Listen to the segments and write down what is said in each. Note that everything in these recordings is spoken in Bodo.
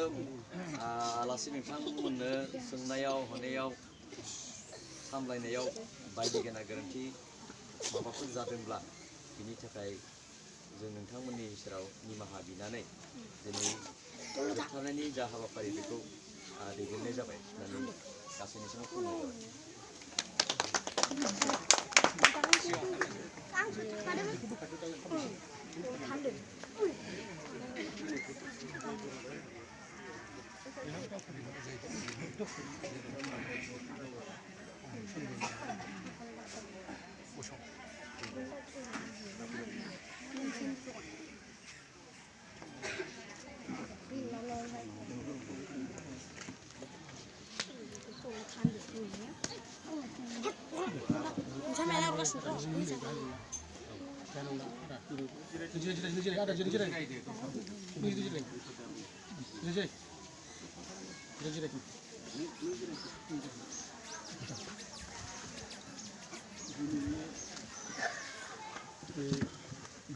आलासि नोंथांमोननो सोंनायाव हनायाव सामलायनायाव बायदि गेना गोरोन्थि माबाफोर जादोंब्ला बिनि थाखाय जों नोंथांमोननि सेराव निमाहा बिनानै दिनै जोबथारनायनि जा हाबाफारि बेखौ दैदेननाय जाबाय होननानै गासैनिसिम खुलुमनाय जाबाय।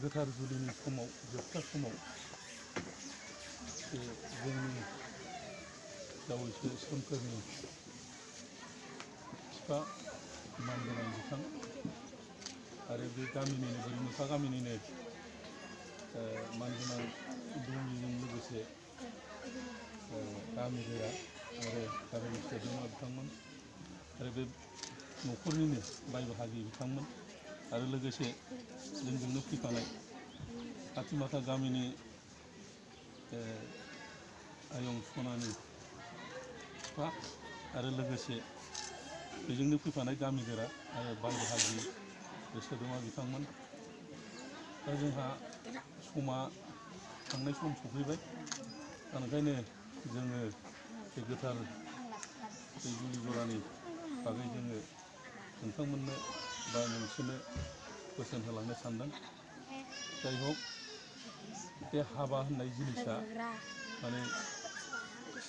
गोथार जुलिनि समाव जोबथा समाव जोंनि बावैसो सोमखोरनि बिफा मानगोनां बिथां आरो बे गामिनिनो बोरिमोखा गामिनिनो मानगोनां दौरिजों लोगोसे गामिगोरा आरो गामिनि सोद्रोमा बिथांमोन आरो बे न'खरनिनो बाय बाहागि बिथांमोन आरो लोगोसे जोंजोंनो फैफानाय खाथिमाथा गामिनि आयं सनानि बिफा आरो लोगोसे बेजोंनो फैफानाय गामिगोरा आरो बाय बाहागि सोद्रोमा बिथांमोन। दा जोंहा समा थांनाय सम सफैबाय, दा ओंखायनो जोङो बे गोथार बे जुलि जरानि बागै जोङो नोंथांमोननो बा नोंसोरनो बोसोन होलांनो सानदों। जाय हक बे हाबा होननाय जिनिसा माने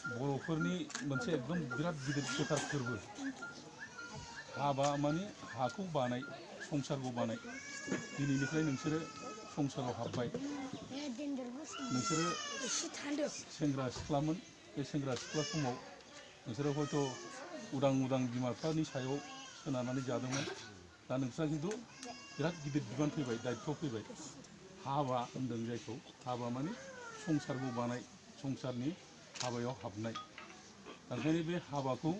बर'फोरनि मोनसे एकदम बिराद गिदिर गोथार फोरबो। हाबा माने हाखौ बानाय, संसारखौ बानाय। दिनैनिफ्राय नोंसोरो संसाराव हाबबाय, नोंसोरो सेंग्रा सिख्लामोन, बे सेंग्रा सिख्ला समाव नोंसोरो हयथ' उदां उदां बिमा बिफानि सायाव सोनारनानै जादोंमोन। दा नोंस्रा खिन्थु बिराद गिदिर बिबान फैबाय, दायित्व फैबाय। हाबा होनदों जायखौ, हाबा माने संसारखौ बानाय, संसारनि हाबायाव हाबनाय। ओंखायनो बे हाबाखौ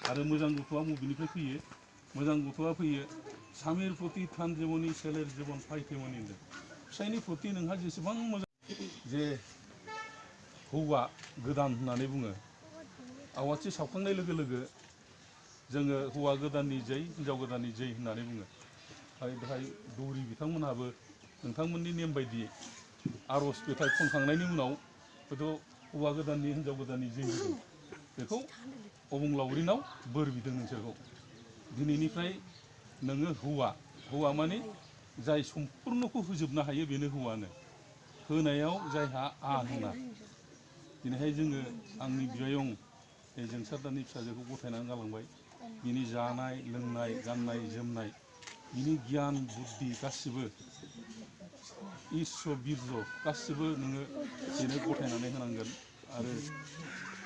आरो मोजां गथ'आ बबेनिफ्राय फैयो? मोजां गथ'आ फैयो सामिर प्रति थान जेवनि सोलेर जीवन फायथेमनि होनदों। फिसायनि प्रति नोंहा जेसेबां मोजां, जे हौवा गोदान होननानै बुङो, आवाथि सावखांनाय लोगो लोगो जोङो हौवा गोदाननि जै, हिन्जाव गोदाननि जै होननानै बुङो। आरो बेहाय दौरि बिथांमोनहाबो नोंथांमोननि नेम बायदियै आर'ज मेथाइ खनखांनायनि उनाव हयथ' हौवा गोदाननि हिन्जाव गोदाननि जै होदों, बेखौ अबंलावरिनाव बोर बिदों नोंसोरखौ। दिनैनिफ्राय नोङो हौवा, हौवा माने जाय सम्पुर्नखौ होजोबनो हायो बेनो हौवानो। होनायाव जायहा होना। दिनैहाय जोङो आंनि बियायं जोंसारदानि फिसाजोखौ गथायनानै गालांबाय। बिनि जानाय लोंनाय, गाननाय जोमनाय, बिनि गियान बुद्धि गासिबो इसर बिरज गासिबो नोङो बेनो गथायनानै होनांगोन। आरो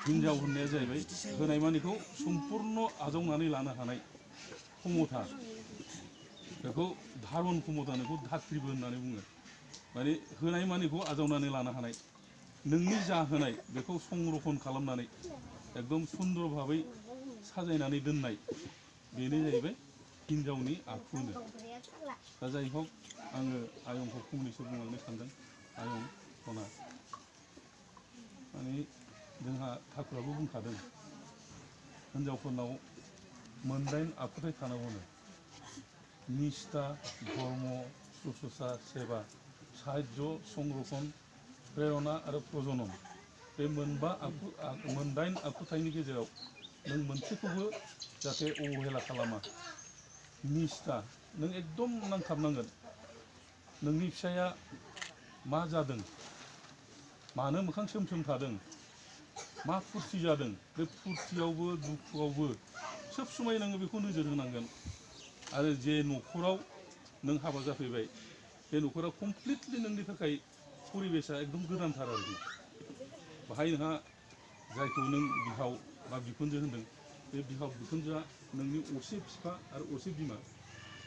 हिन्जाव होननाया जाहैबाय होनाय मानिखौ सम्पुर्ण आजावनानै लानो हानाय क्षमता, बेखौ धारन क्षमता, बेखौ धात्रिबो होननानै बुङो। माने होनाय मानिखौ आजावनानै लानो हानाय, नोंनि जा होनाय बेखौ संरक्षण खालामनानै एकदम सुन्दर भाबै साजायनानै दोननाय, बेनो जाहैबाय हिन्जावनि आखुनो। दा जाय हक आङो आयंखौ फंनैसो बुंलांनो सानदों। आयं सना, माने जोंहा ठाकुराबो बुंखादों हिन्जावफोरनाव मोनदाइन आखुथाय थानांगौनो। निष्ठा, धर्म, शुश्रूषा, सेवा, साहित्य, संरक्षण, प्रेरणा आरो प्रजनन। बे मोनदाइन आखुथायनि गेजेराव नों मोनसेखौबो जाहाथे अबहेला खालामा। निष्ठा, नों एकदम नांथाबनांगोन। नोंनि फिसाया मा जादों, मानो मोखां सोम सोम थादों, मा फुरथि जादों, बे फुरथियावबो दुखुआवबो सोब समाय नोङो बेखौ नोजोर होनांगोन। आरो जे न'खराव नों हाबा जाफैबाय, बे न'खरा कमप्लिटलि नोंनि थाखाय परिबेसा एकदम गोदानथार आरोखि। बाहाय नोंहा जायखौ नों बिहाव बा बिखुनजो होनदों बे बिहाव बिखुनजोआ नोंनि असे बिफा आरो असे बिमा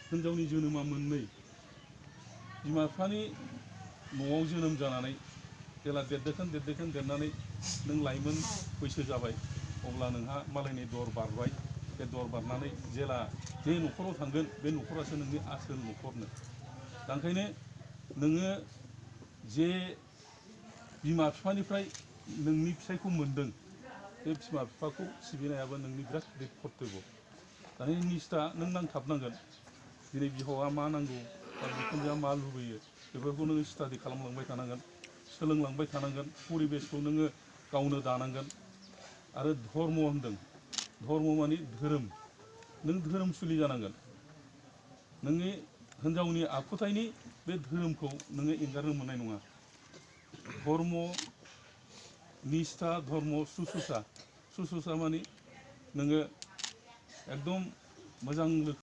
हिन्जावनि जोनोमा मोननै बिमा बिफानि न'आव जोनोम जानानै जेला देरदोखोन देरनानै नों लाइमोन बैसो जाबाय अब्ला नोंहा मालायनि दर बारबाय बे दर बारनानै जेला जे न'खराव थांगोन बे न'खरासो नोंनि आसोल न'खरनो दा ओंखायनो नोङो जे बिमा बिफानिफ्राय नोंनि फिसायखौ मोनदों बे बिमा बिफाखौ सिबिनायाबो नोंनि बिराद गिदिर कर्तब्य दानि निस्था नों नांथाबनांगोन दिनै बिहावा मा नांगौ बा बिखुनजोआ मा लुबैयो बेफोरखौ नोङो स्टाडि खालामलांबाय थानांगोन सोलोंलांबाय थानांगोन परिबेसखौ नोङो गावनो दानांगोन आरो धर्म होनदों धर्म माने धोरोम नों धोरोमसुलि जानांगोन नोंनि हिन्जावनि आखुथायनि बे धोरोमखौ नोङो एंगारनो मोननाय नङा धर्म निष्ठा धर्म सुसुसा माने नोङो एकदम मोजां